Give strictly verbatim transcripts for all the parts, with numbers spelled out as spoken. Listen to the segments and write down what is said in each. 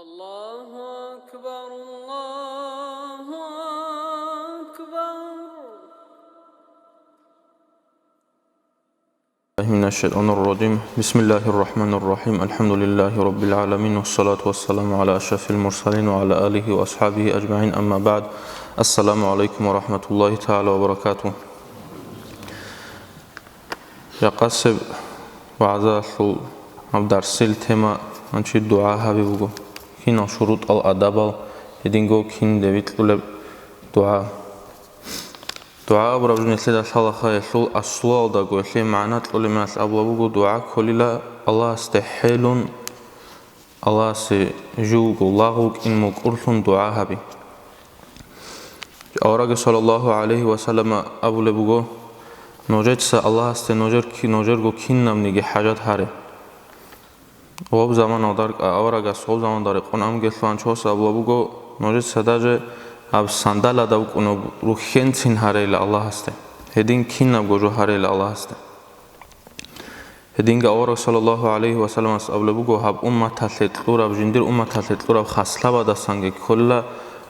الله أكبر، الله أكبر. من الشيطان الرجيم. بسم الله الرحمن الرحيم. الحمد لله رب العالمين، والصلاة والسلام على أشرف المرسلين وعلى آله وأصحابه أجمعين. أما بعد. السلام عليكم ورحمة الله تعالى وبركاته. Якъасеб вагӀзалъул гьаб дарсил тема, гьанчи, дугӀа гьаби буго. Кинал шурутӀал, адабал, гьединго кинде витӀулеб дугӀа. ДугӀа абураб жо нилъеда лъалаха, гьелъул аслуялдаго, гьелъие магӀна кьолеб мехалъ абула буго, дугӀа кколила Аллагьасде хӀелун, Аллагьасе живго лагъ вукӀин мукӀурлъун дугӀа гьаби. Аварагги саллаллагьу гӀалайгьи ва саллама абулеб буго: «Нужеца Аллагьасде нужер ки-, нужерго кинабниги хӀажат гьаре». Гъоб заманалда рекъа аварагас, гъоб заманалда рекъон амгелъулан чос абула буго: «Нужеца даже гьаб сандалада вукӀунеб рухьенцин гьарейила Аллагьасде, гьедин кинабго жо гьарейила Аллагьасде». Гьединго авараг саллаллагьу гӀалайгьи ва салламас абулеб буго: «Гьаб умматалъе кьураб, жиндир умматалъе кьураб хаслабадасанги кколила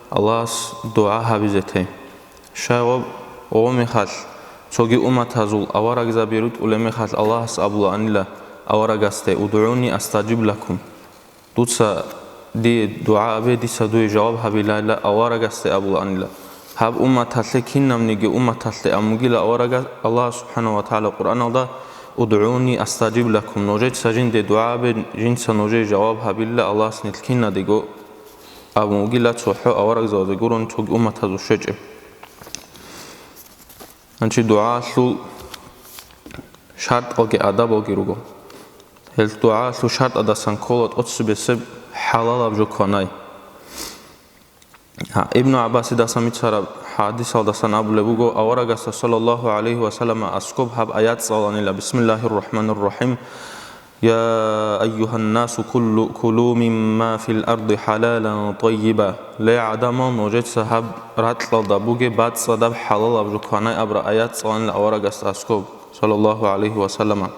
Аллагьас дугӀа гьабизе тей». Щай гъоб? Гъо мехалъ, цоги умматазул аварагзаби рутӀулеб мехалъ Аллагьас абулаанила аварагасде: «УдгӀуни астажиб лакум». Дуца дие дугӀа абе, дица дуе жаваб гьабилайила аварагасде абулаанила. Гьаб умматалъе, кинабниги умматалъе абун бугила аварага-, Аллагь субхӀанагьу ва тагӀала Къуръаналда: «УдгӀуни астажиб лакум», нужеца жинде дугӀа абе, жинца нужее жаваб гьабилила Аллагьас нилъ кинадего абун бугила цохӀо аварагзабазе гурони цоги умматазул щвечӀеб. Гьанчи дугӀаялъул шартӀалги адабалги руго. Гьел дугӀаялъул шартӀадасан ккола тӀоцебесеб хӀалалаб жо кванай. Гьа, Ибну ГӀаббасидасан бицараб хӀадисалдасан абулеб буго, аварагасда саллаллагьу гӀалайгьи ва саллама аскоб гьаб аят цӀаланила: «Бисмиллагьир рахӀманир рахӀим. Я айюгьаннасу кулу, кулу мимма фил арди хӀалалан тӀаййиба». Ле, гӀадамал, нужеца гьаб ракьалда бугеб бацӀцӀадаб хӀалалаб жо кванай абураб аят цӀаланила аварагасда аскоб, саллаллагьу гӀалайгьи ва саллама.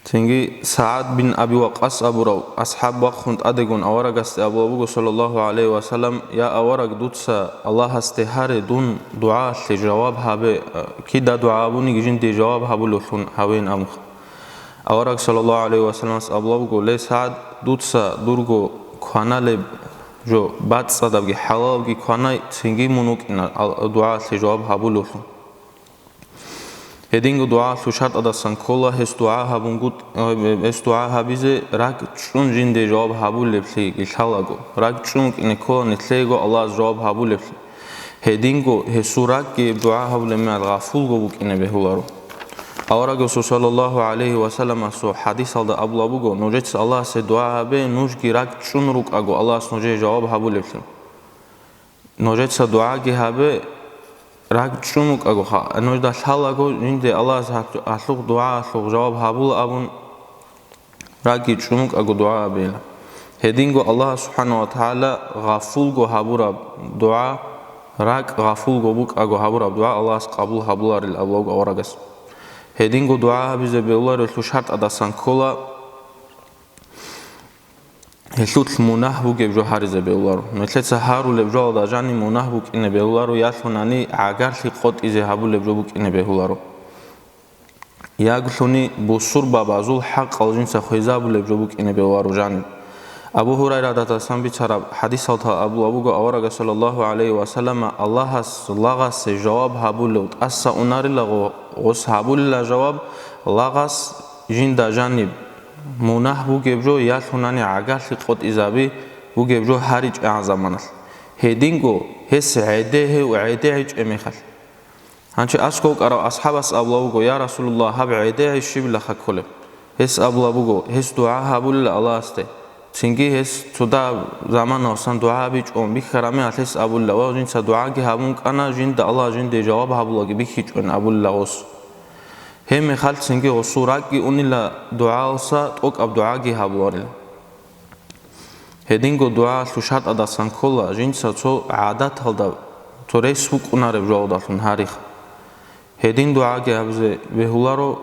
Цинги СагӀад бин Аби Вакъас абурав асхӀаб вахъун тӀадегун аварагасде абулеб буго, саллаллагьу гӀалайгьи ва саллам: «Я авараг, дуца Аллагьасде гьаре, дун дугӀаялъе жаваб гьабе, кида дугӀа абуниги жинде жаваб гьабулевлъун гьавеян», – абун. Авараг саллаллагьу гӀалайгьи ва салламас абулеб буго: «Ле, СагӀад, дуца дурго кваналеб жо, бацӀцӀадабги хӀалалабги кванай, цинги мун вукӀина ал-, дугӀаялъе жаваб гьабулевлъун». Гьединго дугӀаялъул шартӀадасан ккола гьес дугӀа гьабунгут-, э, гьес дугӀа гьабизе ракӀчӀун жинде жаваб гьабулеблъиги лъалаго, ракӀчӀун вукӀине ккола нилъеего Аллагьас жаваб гьабулеблъи. Гьединго гьесул ракӀги гьеб дугӀа гьабулеб мехалъ гъафулго букӀине бегьуларо. Авараг Расул саллаллагьу гӀалайгьи ва салламасул хӀадисалда абулеб буго: «Нужеца Аллагьасе дугӀа гьабе, нужги ракӀчӀун рукӀаго Аллагьас нужее жаваб гьабулеблъи». Нужеца дугӀаги гьабе, ракӀчӀун вукӀагоха, нужда лъалаго жинде Аллагьас гьалъ-, гьалъухъ дугӀаялъухъ жаваб гьабула абун, ракӀги чӀун вукӀаго дугӀа гьабейила. Гьединго Аллагь субхӀанагьу ва тагӀала гъафулго гьабураб дугӀа, ракӀ гъафулго букӀаго гьабураб дугӀа Аллагьас къабул гьабуларил абулаго аварагас. Гьединго дугӀа гьабизе бегьуларелъул шартӀадасан ккола, гьелъулъ мунагь бугеб жо гьаризе бегьуларо. Нилъеца гьарулеб жоялда жаниб мунагь букӀине бегьуларо, ялъунани гӀагарлъи къотӀизе гьабулеб жо букӀине бегьуларо. Яглъуни бусурбабазул хӀакъал жинца хвезабулеб жо букӀине бегьуларо жаниб. Абу Гьурайрадасан бицараб хӀадисалда абулеб буго, аварага саллаллагьу гӀалайгьи ва саллама Аллагьас лагъасе жаваб гьабулев тӀаса унарила гъо-, гъос гьабулила жаваб лагъас жинда жаниб мунагь бугеб жо, ялъунани гӀагарлъи къотӀизаби бугеб жо гьаричӀеб заманалъ. Гьединго гьес гӀеде гьев гӀеде гьечӀеб мехалъ. Гьанчи аскӀов вукӀарав асхӀабас абулеб буго: «Я Расулаллагь, гьаб гӀеде гьей щибилаха кколеб?» Гьес абулеб буго: «Гьес дугӀа гьабулила Аллагьасде. Цинги гьес цо дагьаб заманалъ дугӀа гьабичӀого бихьараб мехалъ гьес абулила, ва жинца дугӀаги гьабун кӀана, жинда Аллагь жинде жаваб гьабулаги бихьичӀого», – абулила гъос. Гьеб мехалъ цинги гъосул ракӀги унила дугӀаялдаса, тӀокӀаб дугӀаги гьабуларила. Гьединго дугӀаялъул шартӀадасан ккола жинца цо гӀадаталда, цо рес букӀунареб жоялдалъун гьариха. Гьедин дугӀаги гьабизе бегьуларо,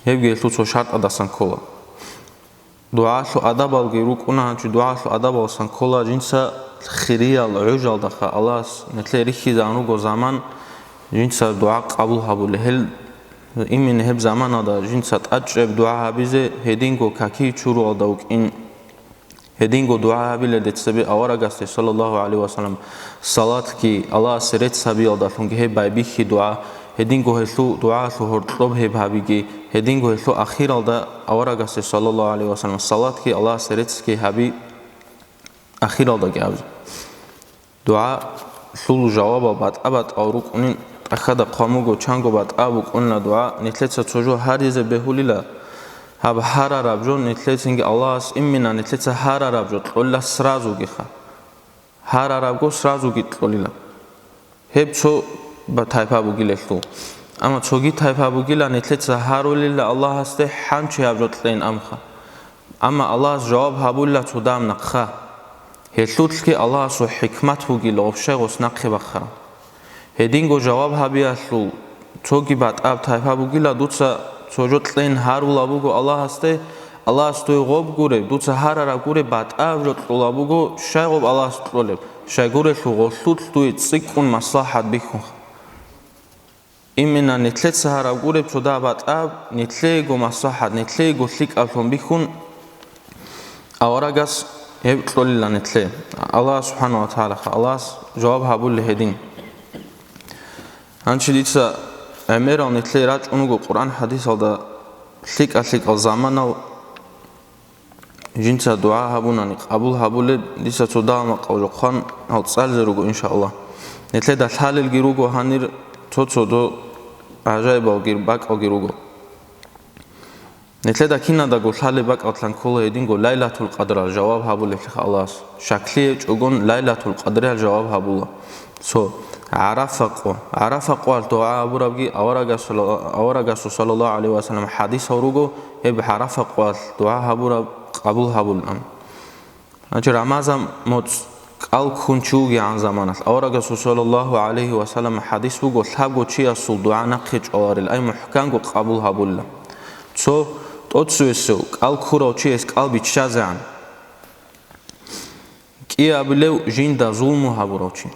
гьебги гьелъул цо шартӀадасан ккола. ДугӀалъул адабалги рукӀуна, гьанчи дугӀалъул адабалсан ккола жинца хириял гӀужалдаха Аллагьас нилъее рихьизан руго заман жинца дугӀа къабул гьабулеб. Гьел имин гьеб заманалда жинца тӀадчӀеб дугӀа гьабизе гьединго каки чуруалда вукӀин. Гьединго дугӀа гьабила децаби аварагасде, саллаллагьу гӀалайгьи вассалам, салатги, Аллагьасе рецц гьабиялдалъунги гьеб байбихьи дугӀа, гьединго гьелъул дугӀалъул гьоркьоб гьеб гьабиги, гьединго гьелъул ахиралда аварагасде, саллаллагьу гӀалайгьи вассалам, салатги, Аллагьасе реццги гьаби, ахиралдаги абизе. ДугӀалъул жавабал батӀа-батӀал рукӀунин, тӀахьада хъван буго, чанго батӀа букӀунила дугӀа, нилъеца цо жо гьаризе бегьулила. Гьаб гьарараб жо нилъецинги Аллагьас имина нилъеца гьарараб жо кьолила сразугиха. Гьарарабго сразуги кьолила. Гьеб цо ба-, тайпа бугилелъул. Амма цоги тайпа бугила, нилъеца гьарулила Аллагьасде, хӀанчи гьаб жо кьейин амха. Амма Аллагьас жаваб гьабулила цо дагьаб нахъа. Гьелъулъги Аллагьасул хӀикмат бугила гъоб щай гъос нахъе бахъараб. Гьединго жаваб гьабиялъул цоги батӀаб тайпа бугила, дуца цо жо кьейин гьарула буго Аллагьасде, Аллагьас дуе гъоб гуреб, дуца гьарараб гуреб батӀаб жо кьола буго, щай гъоб Аллагьас кьолеб, щайгурелъул гъолъулъ дуе цӀикӀкӀун маслахӀат бихьунха. Имина нилъеца гьараб гуреб цо дагьаб батӀаб, нилъеего маслахӀат, нилъеего лъикӀаблъун бихьун, аварагас гьеб кьолила нилъее. Аллагь субхӀана ва тагӀалаха, Аллагьас жаваб гьабулел гьедин. Гьанчи дица гӀемерал нилъее рачӀун руго Къуръан-хӀадисалда лъикӀа-лъикӀал заманал. Жинца дугӀа гьабунани къабул гьабулеб дица цо дагьа-макъал жохъан гьал цӀализе руго, иншааллагь. Нилъеда лъалелги руго гьанир цо-цо дол гӀажаибалги бакӀалги руго. Нилъеда кинадаго лъалеб бакӀалъан ккола гьединго Лайлатул Къадрал жаваб гьабулеблъиха Аллагьас. Щаклъи гьечӀогон Лайлатул Къадриял жаваб гьабула. Цо, ГӀарафа къо. ГӀарафа къоялъ дугӀа гьабурабги аварагасул, аварагасул саллаллагьу гӀалайгьи вассалам хӀадисал руго, гьеб ГӀарафа къоялъ дугӀа гьабураб къабул гьабулаан. Гьанчи Рамазан моцӀ кӀал ккун чи вугегӀан заманалъ, аварагасул саллаллагьу гӀалайгьи вассалам хӀадис буго, лъабго чиясул дугӀа нахъе чӀваларел, ай мухӀканго къабул гьабулла. Цо тӀоцевесев кӀал ккурав чияс кӀал биччазегӀан. КӀиабилев жинда зулму гьабурав чи.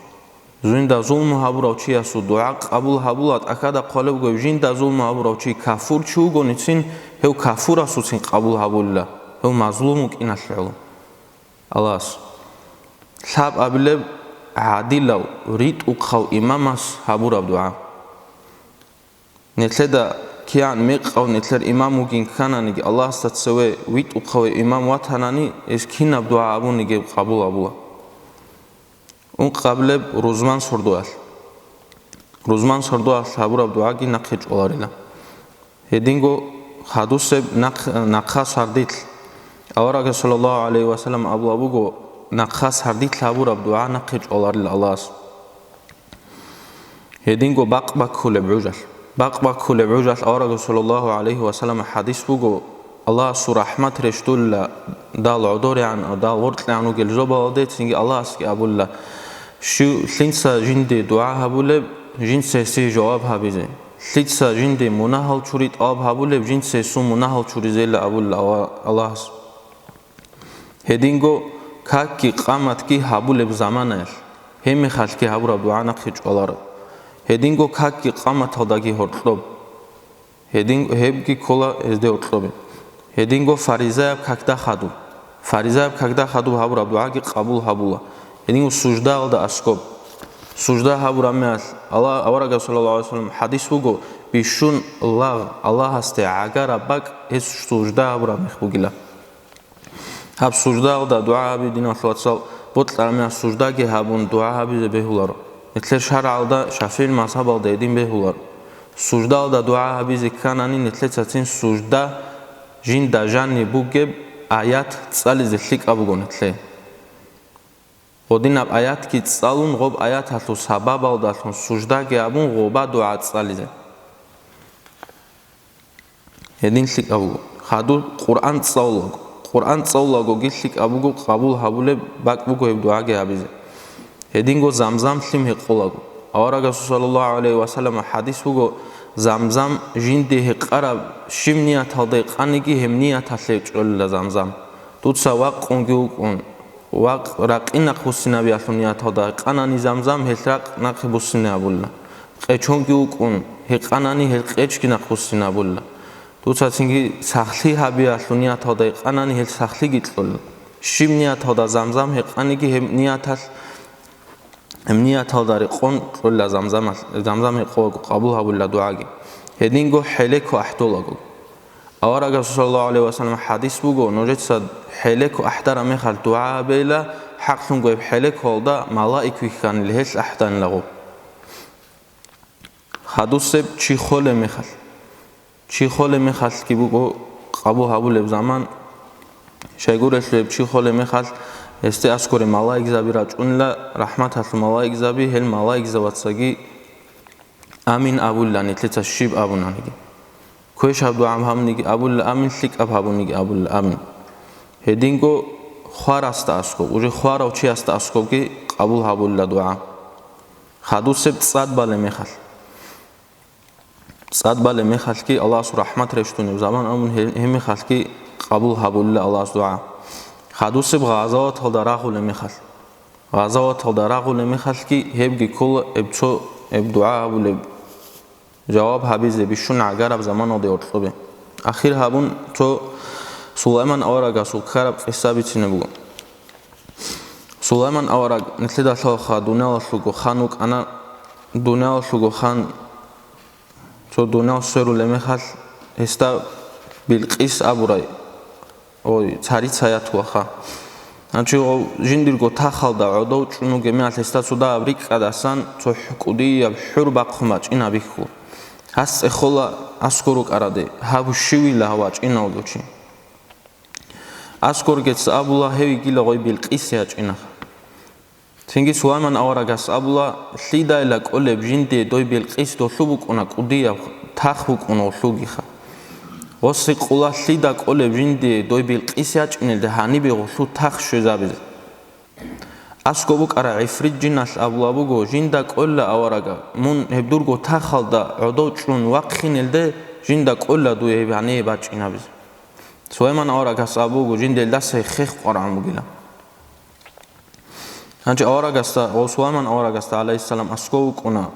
Жинда зулму гьабурав чиясул дугӀа къабул гьабула, тӀахьада хъвалебго, жинда зулму гьабурав чи кафур чи вугоницин, гьев кафурасуцин къабул гьабулила, гьев мазлум вукӀиналъе гӀоло. Аллагьас. Лъабабилеб гӀадилав, ритӀухъав имамас гьабураб дугӀа. Нилъеда кигӀан мекъав нилъер имам вугин ккананиги, Аллагьасда цеве витӀухъаве имам ватанани, гьес кинаб дугӀа абуниги къабул гьабула. Ункъабилеб рузман сордоялъ. Рузман сордоялъ гьабураб дугӀаги нахъе чӀваларила. Гьединго хадусеб нахъ-, нахъа сардилъ. Аварагас, саллаллагьу гӀалайгьи вассалам, абула буго, нахъа сардилъ гьабураб дугӀа нахъе чӀваларила Аллагьас. Гьединго бакъ баккулеб гӀужалъ. Бакъ баккулеб гӀужалъ аварагас, саллаллагьу гӀалайгьи вассалам, хӀадис буго, Аллагьасул рахӀмат рещтӀулила, дал гӀодорегӀан, дал гъоркьегӀан вугел зобалалде, цинги Аллагьасги абулила, щив лъинца жинде дугӀа гьабулеб, жинца гьесие жаваб гьабизе. Лъица жинде мунагьал чури тӀалаб гьабулеб, жинца гьесул мунагьал чуризейила абулила Аллагьас. Гьединго какги къаматги гьабулеб заманаялъ, гьебмехалъги гьабураб дугӀа нахъе чӀваларо. Гьединго какги къаматалдаги гьоркьоб. Гьедин-, гьебги ккола гьезде гьоркьобе. Гьединго фаризаяб какда хадуб. Фаризаяб какда хадуб гьабураб дугӀаги къабул гьабула. Гьединго суждаялда аскоб. Сужда гьабураб мехалъ, Аллагь, аварагас, саллаллагьу гӀалайгьи вассалам, хӀадис буго, бищун лагъ Аллагьасде гӀагараб бакӀ гьес сужда гьабураб мех бугила. Гьаб суждаялда дугӀа гьаби, диналъул вацал, бокьараб мехалъ суждаги гьабун, дугӀа гьабизе бегьуларо. Нилъер шаргӀалда, ШафигӀил мазгьабалда гьедин бегьуларо. Суждаялда дугӀа гьабизе кканани, нилъецацин сужда жинда жаниб бугеб аят цӀализе лъикӀаб буго нилъее. Гъодинаб аятги цӀалун, гъоб аяталъул сабабалдалъун суждаги гьабун, гъоба дугӀа цӀализе. Гьедин лъикӀаб буго. Хадуб Къуръан цӀалулаго. Къуръан цӀалулагоги лъикӀаб буго, къабул гьабулеб бакӀ буго гьеб дугӀаги гьабизе. Гьединго замзам лъим гьекъолаго. Аварагасул, саллаллагьу гӀалайгьи вассалам, хӀадис буго, Замзам жинде гьекъараб щиб нияталда гьекъаниги, гьеб нияталъе чӀолила замзам. Дуца вакъунги вукӀун, вакъ ракъинахъ буссинабиялъул нияталда гьекъанани замзам, гьелъ ракъ нахъе буссинабула. Къечонги вукӀун, гьекъанани гьел къечги нахъ буссинабула. Дуца цинги сахлъи гьабиялъул нияталда гьекъанани гьел сахлъиги кьола. Щиб нияталда замзам гьекъаниги, гьеб нияталъ Гьеб нияталда рекъон кьола замзамалъ, замзам гьекъого къабул гьабула дугӀаги. Гьединго хӀелеко ахӀдолаго. Аварагасул саллаллагьу гӀалайгьи ва саллам хӀадис буго, нужеца хӀелеко ахӀдараб мехалъ дугӀа гьабейила, хӀакълъунго гьеб хӀелекоялда малаик вихьанила гьелъ ахӀданилаго. Хадусеб чи холеб мехалъ. Чи холеб мехалъги буго къабул гьабулеб заман. Щайгурелъул гьеб чи холеб мехалъ, гьесде аскоре малаикзаби рачӀунила, рахӀматалъул малаикзаби, гьел малаикзабацаги «Амин» абула, нилъеца щиб абунаниги. Квешаб дугӀа гьабуниги абула «Амин», лъикӀаб гьабуниги абула «Амин». Гьединго хварасда аскоб, уже хварав чиясда аскобги къабул гьабула дугӀа. Хадусеб цӀад балеб мехалъ. ЦӀад балеб мехалъги Аллагьасул рахӀмат рещтӀунеб заман абун, гье-, гьеб мехалъги къабул гьабулила Аллагьас дугӀа. Хадусеб гъазаваталда рагъулеб мехалъ. Гъазаваталда рагъулеб мехалъги гьебги ккола гьеб цо, гьеб дугӀа гьабулеб, жаваб гьабизе бищун гӀагараб заманалде гьоркьобе. Ахир гьабун, цо Сулайман аварагасул ккараб къиса бицине буго. Сулайман авараг нилъеда лъалаха дуниялалъулго хан вукӀана, дуниялалъулго хан, цо дуниял сверулеб мехалъ, гьесда Билкъис абурай, ой, царица ятуаха. Гьанчи гъов жиндирго тахалда гӀодов чӀун вугеб мехалъ, гьесда цо дагьаб рикӀкӀадасан цо хӀ-, кӀудияб хӀур бахъун бачӀин абихьу. Гьас цӀехола аскор рукӀараде, гьаб щивила гьав вачӀиналго чи. Аскоргец абула, гьев йигила гъой Билкъис ячӀинаха. Цинги Сулайман аварагас абула, лъидайила кӀолеб жиндие дой Билкъис долъу букӀуна, кӀудияб тах букӀун гъолъугиха. Гъос гьикъула, лъида кӀолеб жиндие дой Билкъис ячӀинелде гьанибе гъолъу тах щвезабизе. АскӀоб букӀарай гӀифрит жиналъ абула буго, жинда кӀолила аварага, мун гьеб дурго тахалда гӀодов чӀун вахъинелде жинда кӀолила дуе гьеб гьание бачӀинабизе. Сулайман аварагас абуго, жинда гьелдаса хех къварагӀун бугила. Гьанчи аварагасда, ва Сулайман аварагасда, гӀалайгьиссалам, аскӀов вукӀуна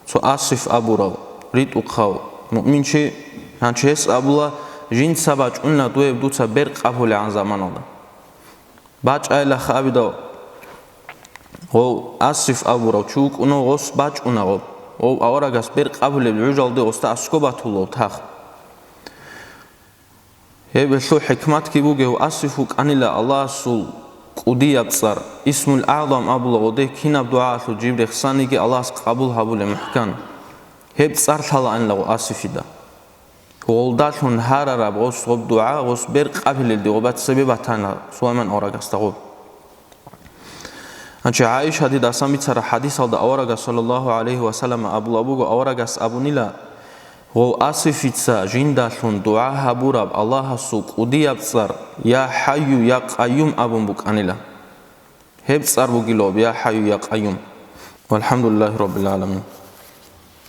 цо Асиф абурав, ритӀухъав, муъминчи. Гьанчи гьес абула, жинца бачӀунила дуе дуца бер къабулегӀан заманалда. БачӀайилаха абидав, гъов Асиф абурав чи вукӀунав, гъос бачӀуна гъоб. Гъов аварагас бер къабулеб гӀужалде гъосда аскӀоб батулав тах. Гьеб гьелъул хӀикматги бугев, Асиф вукӀанила Аллагьасул кӀудияб цӀар, Исмул АгӀзам абула гъоде, кинаб дугӀаялъул жиб рехсаниги Аллагьас къабул гьабулеб мухӀкан. Гьеб цӀар лъалаанила гъо Асифида. Гъолдалъун гьарараб гъос гъоб дугӀа, гъос бер къабилелде гъобац цебе батана Сулайман аварагасда гъоб. Гьанчи ГӀайшаде дасан бицараб хӀадисалда аварагас, саллаллагьу гӀалайгьи ва саллам, абула буго, аварагас абунила, гъов Асифица жиндалъун дугӀа гьабураб Аллагьасул кӀудияб цӀар, Я ХӀайю, Я Къайюм абун букӀанила. Гьеб цӀар бугилаб, Я ХӀайю, Я Къайюм. ВалхӀамдулиллагьи раббил гӀаламин.